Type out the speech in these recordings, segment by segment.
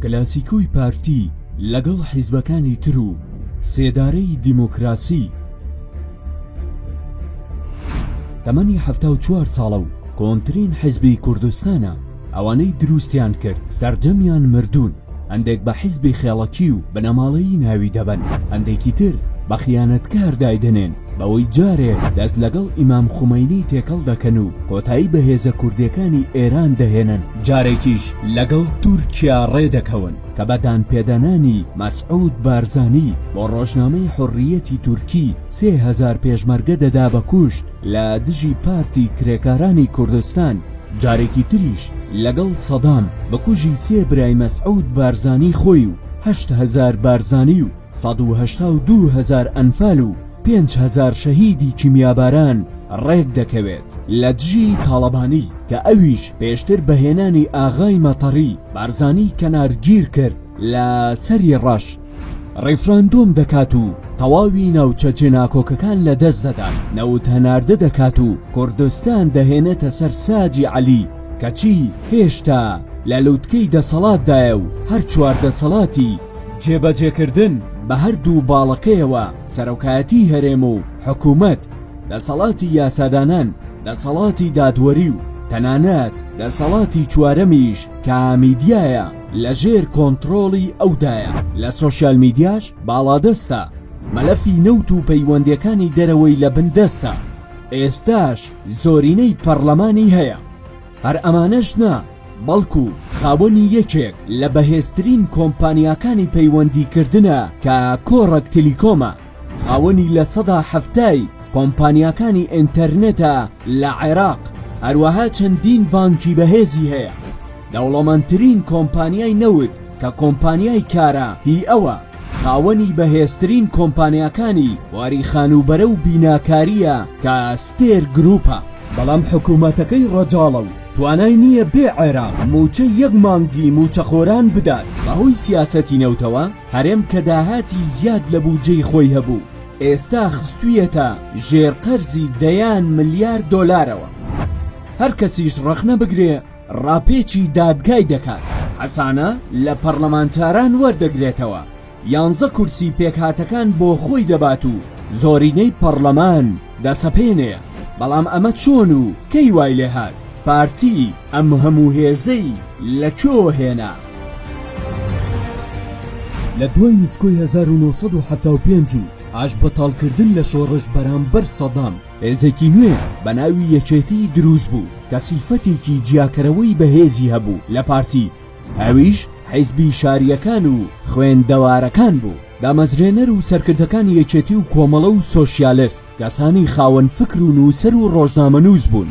کلاسیکۆی پارتی لەگەڵ حیزبەکانی تر و سێدارەی دیموکراسی. تەمەنی 74 ساڵە و کۆنترین حیزبی کوردستانە، ئەوانەی دروستیان کرد سەرجەمیان مردوون، هەندێک بە حیزبی خێڵەکی و بنەماڵەیی ناوی دەبەن، هەندێکی تر بە خیانەتکار دایدەنێن، بەوەی جارێک دەست لەگەڵ ئیمام خومەینی تێکەڵ دەکەن و کۆتایی بە هێزە کوردیەکانی ئێران دەهێنن، جارێکیش لەگەڵ تورکیا ڕێدەکەون کە بە دانپێدانانی مەسعود بارزانی بۆ ڕۆژنامەی حوڕیەتی تورکی 3000 پێشمەرگە دەدا بە کوشت لە دژی پارتی کرێکارانی کوردستان، جارێکی تریش لەگەڵ سەدام بکوژی سێ برای مەسعود بارزانی خۆی و 8000 بارزانی و 182 هەزار ئەنفال و 5000 شەهیدی کیمیاباران ڕێک دەکەوێت لە دژی تاڵەبانی کە ئەویش پێشتر بە هێنانی ئاغای مەتەڕی بارزانی کەنارگیر کرد لە سەری ڕەش ڕیفراندۆم دەکات و تەواوی ناوچە جێناکۆکەکان لە دەست دەدات نەوت هەناردە دەکات و کوردستان دەهێنێتە سەر ساجی عەلی کەچی هێشتا لە لوتکەی دەسەڵاتدایە و هەر چوار دەسەڵاتی جێبەجێکردن بە هەردوو باڵەکەیەوە سەرۆکایەتی هەرێم و حکوومەت، دەسەڵاتی یاسادانان، دەسەڵاتی دادوەری و تەنانەت دەسەڵاتی چوارەمیش کە میدیایە لە ژێر کۆنتڕۆڵی ئەودایە، لە سۆشیال میدیاش باڵادەستە، مەلەفی نەوت و پەیوەندیەکانی دەرەوەی لە بن دەستە، ئێستاش زۆرینەی پەڕلەمانی هەیە. هەر ئەمانەش نا، بەڵکو خاوەنی یەکێک لە بەهێزترین کۆمپانیاکانی پەیوەندیکردنە کە کۆڕەک تیلیکۆمە، خاوەنی 70% کۆمپانیاکانی ئینتەرنێتە لە عێراق، هەروەها چەندین بانکی بەهێزی هەیە. دەوڵەمەندترین کۆمپانیای نەوت کە کۆمپانیای کارا هی ئەوە، خاوەنی بەهێزترین کۆمپانیاکانی بواری خانووبەرە و بیناکارییە کە ستێر گروپە. بەڵام حکومەتەکەی ڕەجاڵە و توانای نییە بێ عێراق مووچەی یەک مانگی مووچەخۆران بدات، بەهۆی سیاسەتی نەوتەوە هەرێم کە داهاتی زیاد لە بودجەی خۆی هەبوو ئێستا خستوویەتە ژێر قەرزی دەیان ملیار دۆلارەوە. هەر کەسیش ڕەخنە بگرێ ڕاپێچی دادگای دەکات، حەسانە لە پەڕلەمانتاران وەردەگرێتەوە، یانزە کورسی پێکهاتەکان بۆ خۆی دەبات و زۆرینەی پەڕلەمان دەسەپێنێ، بەڵام ئەمە چۆن و کەی وای لێهات؟ پارتی ئەم هەموو هێزەی لە کوێوە هێنا؟ لە دوای نسکۆی 1975 و ئاشبەتاڵکردن لە شۆڕش بەرامبەر سەدام، هێزێکی نوێ بە ناوی یەکێتی دروست بوو کە سیفەتێکی جیاکەرەوەی بەهێزی هەبوو لە پارتی، ئەویش حیزبی شارییەکان و خوێندەوارەکان بوو. دامەزرێنەر و سەرکردەکانی یەکێتی و کۆمەڵە و سۆشیالست کەسانی خاوەن فکر و نووسەر و ڕۆژنامەنووس بوون.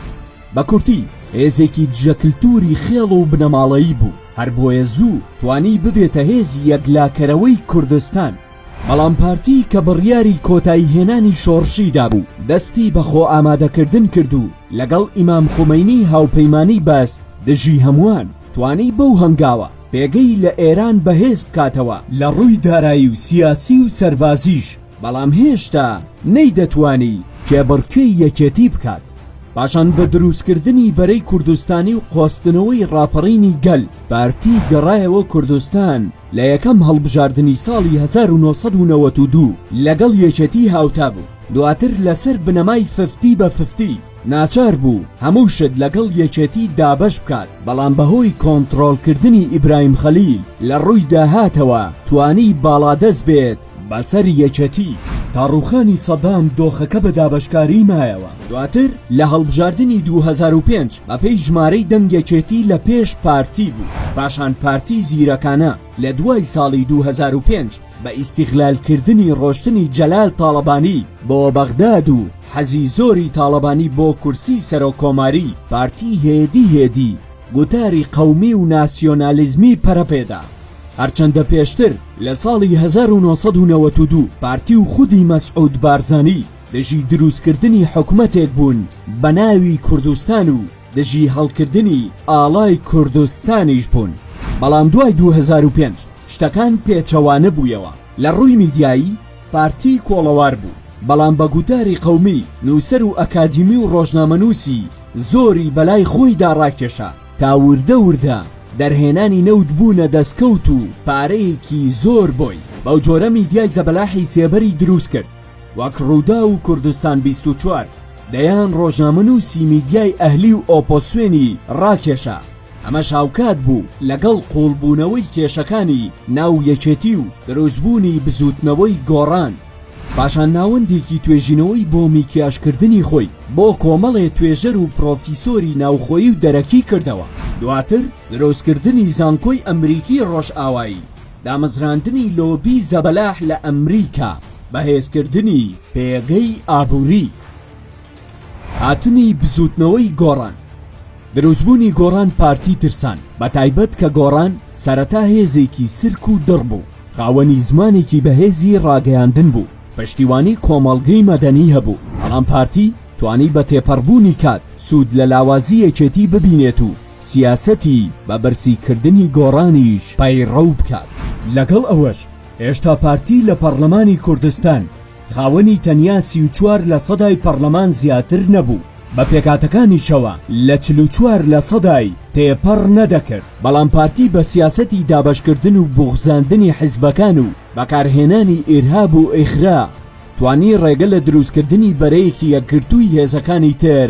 بە کورتی هێزێکی دژە کلتوری خێڵ و بنەماڵەیی بوو، هەر بۆیە زوو توانی ببێتە هێزی یەکلاکەرەوەی کوردستان. بەڵام پارتی کە بڕیاری کۆتایی هێنانی شۆڕشی دابوو، دەستی بە خۆ ئامادەکردن کرد و لەگەڵ ئیمام خومەینی هاوپەیمانی بەست دژی هەمووان، توانی بەو هەنگاوە پێگەی لە ئێران بەهێز بکاتەوە لە ڕووی دارایی و سیاسی و سەربازیش، بەڵام هێشتا نەیدەتوانی کێبڕکێی یەکێتی بکات. پاشان بە دروستکردنی بەرەی کوردستانی و قۆستنەوەی ڕاپەڕینی گەل، پارتی گەڕایەوە کوردستان، لە یەکەم هەڵبژاردنی ساڵی 1992 لەگەڵ یەکێتی هاوتا بوو، دواتر لەسەر بنەمای ففتی بە ففتی ناچار بوو هەموو شت لەگەڵ یەکێتی دابەش بکات، بەڵام بەهۆی کۆنتڕۆڵکردنی ئیبراهیم خەلیل لە ڕووی داهاتەوە توانی باڵادەست بێت بەسەر یەکێتی. تا ڕووخانی سەدام دۆخەکە بە دابەشکاری مایەوە، دواتر لە هەڵبژاردنی 2005 بەپێی ژمارەی دەنگ یەکێتی لە پێش پارتی بوو، پاشان پارتی زیرەکانە لە دوای ساڵی 2005 بە ئیستیغلالکردنی ڕۆشتنی جەلال تاڵەبانی بۆ بەغداد و حەزی زۆری تاڵەبانی بۆ کورسی سەرۆککۆماری، پارتی هێدی هێدی گوتاری قەومی و ناسیۆنالیزمی پەرەپێدا. هەرچەندە پێشتر لە ساڵی 1992 پارتی و خودی مەسعود بارزانی دژی دروستکردنی حکومەتێک بوون بە ناوی کوردستان و دژی هەڵکردنی ئاڵای کوردستانیش بوون، بەڵام دوای 2005 شتەکان پێچەوانە بوویەوە. لە ڕووی میدیایی پارتی کۆڵەوار بوو، بەڵام بە گوتاری قەومی نووسەر و ئەکادیمی و ڕۆژنامەنووسی زۆری بەلای خۆیدا ڕاکێشا تا وردە وردە. دەرهێنانی نەوت بوونە دەستکەوت و پارەیەکی زۆر بۆی. بەو جۆرە میدیای زەبەلاحی سێبەری دروست کرد وەک ڕووداو و کوردستان 24، دەیان ڕۆژنامەنووسی میدیای ئەهلی و ئۆپۆزسیۆنی ڕاکێشا، ئەمەش هاوکات بوو لەگەڵ قووڵبوونەوەی کێشەکانی ناو یەکێتی و دروستبوونی بزووتنەوەی گۆڕان. پاشان ناوەندێکی توێژینەوەی بۆ میکیاژکردنی خۆی بۆ کۆمەڵێ توێژەر و پرۆفیسۆری ناوخۆیی و دەرەکی کردەوە، دواتر دروستکردنی زانکۆی ئەمریکی ڕۆژئاوایی، دامەزراندنی لۆبی زەبەلاح لە ئەمریکا، بەهێزکردنی پێگەی ئابووری. هاتنی بزووتنەوەی گۆڕان. دروستبوونی گۆڕان پارتی ترساند، بەتایبەت کە گۆڕان سەرەتا هێزێکی سرک و دڕ بوو، خاوەنی زمانێکی بەهێزی ڕاگەیاندن بوو، پشتیوانی کۆمەڵگەی مەدەنی هەبوو، بەڵام پارتی توانی بە تێپەڕبوونی کات سوود لە لاوازی یەکێتی ببینێت و سیاسەتی بە برسیکردنی گۆڕانیش پەیڕەو بکات. لەگەڵ ئەوەش هێشتا پارتی لە پەڕلەمانی کوردستان خاوەنی تەنیا 34 لە سەدای پەڕلەمان زیاتر نەبوو، بە پێکهاتەکانیشەوە لە 44 لە سەدای تێپەڕ نەدەکرد، بەڵام پارتی بە سیاسەتی دابەشکردن و بوغزاندنی حیزبەکان و بەکارهێنانی ئیرهاب و ئیغرا توانی ڕێگە لە دروستکردنی بەرەیەکی یەکگرتووی هێزەکانی تر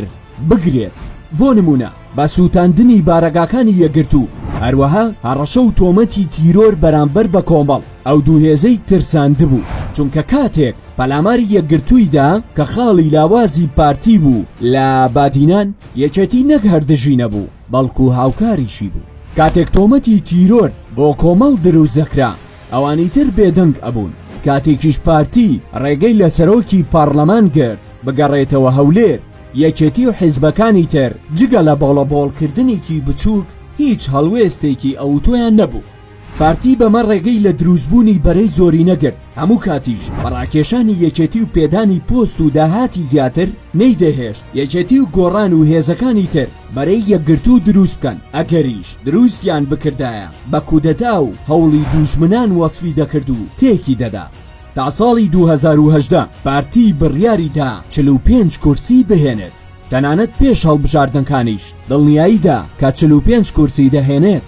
بگرێت، بۆ نموونە بە سووتاندنی بارەگاکانی یەکگرتوو، هەروەها هەڕەشە و تۆمەتی تیرۆر بەرامبەر بە کۆمەڵ ئەو دوو هێزەی ترساندبوو، چونکە کاتێک پەلاماری یەکگرتووی دا کە خاڵی لاوازی پارتی بوو لە بادینان، یەکێتی نەک هەر دژی نەبوو، بەڵکو هاوکاریشی بوو. کاتێک تۆمەتی تیرۆر بۆ کۆمەڵ دروست دەکرا، ئەوانی تر بێدەنگ ئەبوون، کاتێکیش پارتی ڕێگەی لە سەرۆکی پارلەمان گرت بگەڕێتەوە هەولێر، یەکێتی و حیزبەکانی تر جگە لە بۆڵەبۆڵکردنێکی بچووک هیچ هەڵوێستێکی ئەوتۆیان نەبوو. پارتی بەمە ڕێگەی لە دروستبوونی بەرەی زۆرینە گرت، هەموو کاتیش بە ڕاکێشانی یەکێتی و پێدانی پۆست و داهاتی زیاتر نەیدەهێشت یەکێتی و گۆڕان و هێزەکانی تر بەرەی یەکگرتوو دروست بکەن، ئەگەریش دروستیان بکردایە بە کودەتا و هەوڵی دووژمنان وەسفی دەکرد و تێکی دەدا. تا ساڵی 2018 پارتی بڕیاری دا 45 کورسی بهێنێت، تەنانەت پێش هەڵبژاردنەکانیش دڵنیایی دا کە 45 کورسی دەهێنێت.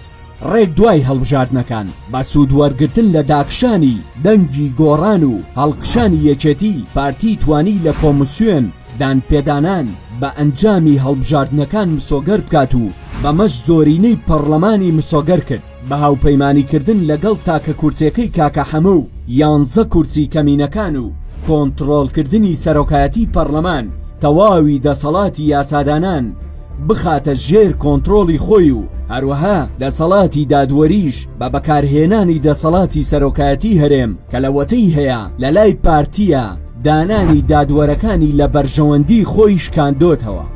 ڕێک دوای هەڵبژاردنەکان بە سوود وەرگرتن لە داکشانی دەنگی گۆڕان و هەڵکشانی یەکێتی، پارتی توانی لە کۆمسیۆن دانپێدانان بە ئەنجامی هەڵبژاردنەکان مسۆگەر بکات و بەمەش زۆرینەی پەڕلەمانی مسۆگەر کرد بە هاوپەیمانیکردن لەگەڵ تاکە کورسیەکەی کاکە حەمە و یانزە کورسی کەمینەکان و کۆنتڕۆڵکردنی سەرۆکایەتی پەڕلەمان تەواوی دەسەڵاتی یاسادانان بخاتە ژێر کۆنترۆڵی خۆی و هەروەها دەسەڵاتی دادوەریش بە بەکارهێنانی دەسەڵاتی سەرۆکایەتی هەرێم کە لەوەتەی هەیە لەلای پارتیە دانانی دادوەرەکانی لە بەرژەوەندی خۆی شکاندۆتەوە.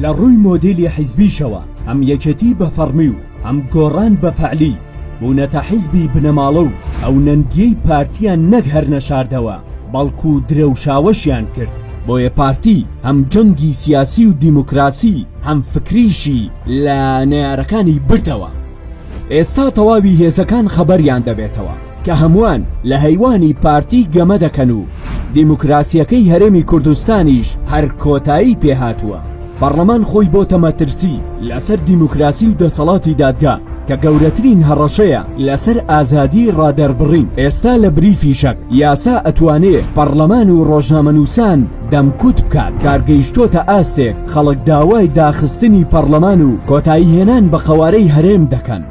لە ڕووی مۆدێلی حیزبیشەوە هەم یەکێتی بە فەڕمی و هەم گۆڕان بە فەعلی بوونەتە حیزبی بنەماڵە و ئەو نەنگیەی پارتیان نەک هەر نەشاردەوە بەڵکو درەوشاوەشیان کرد، بۆیە پارتی هەم جەنگی سیاسی و دیموکراسی هەم فکریشی لە نەیارەکانی بردەوە. ئێستا تەواوی هێزەکان خەبەریان دەبێتەوە کە هەمووان لە هەیوانی پارتی گەمە دەکەن و دیموکراسیەکەی هەرێمی کوردستانیش هەر کۆتایی پێهاتووە. پەڕلەمان خۆی بۆتە مەترسی لەسەر دیموکراسی و دەسەڵاتی دادگا کە گەورەترین هەڕەشەیە لەسەر ئازادی ڕادەربڕین. ئێستا لە بری فیشەک یاسا ئەتوانێ پەڕلەمان و ڕۆژنامەنووسان دەمکوت بکات. کار گەیشتۆتە ئاستێک خەڵک داوای داخستنی پەڕلەمان و کۆتاییهێنان بە قەوارەی هەرێم دەکەن.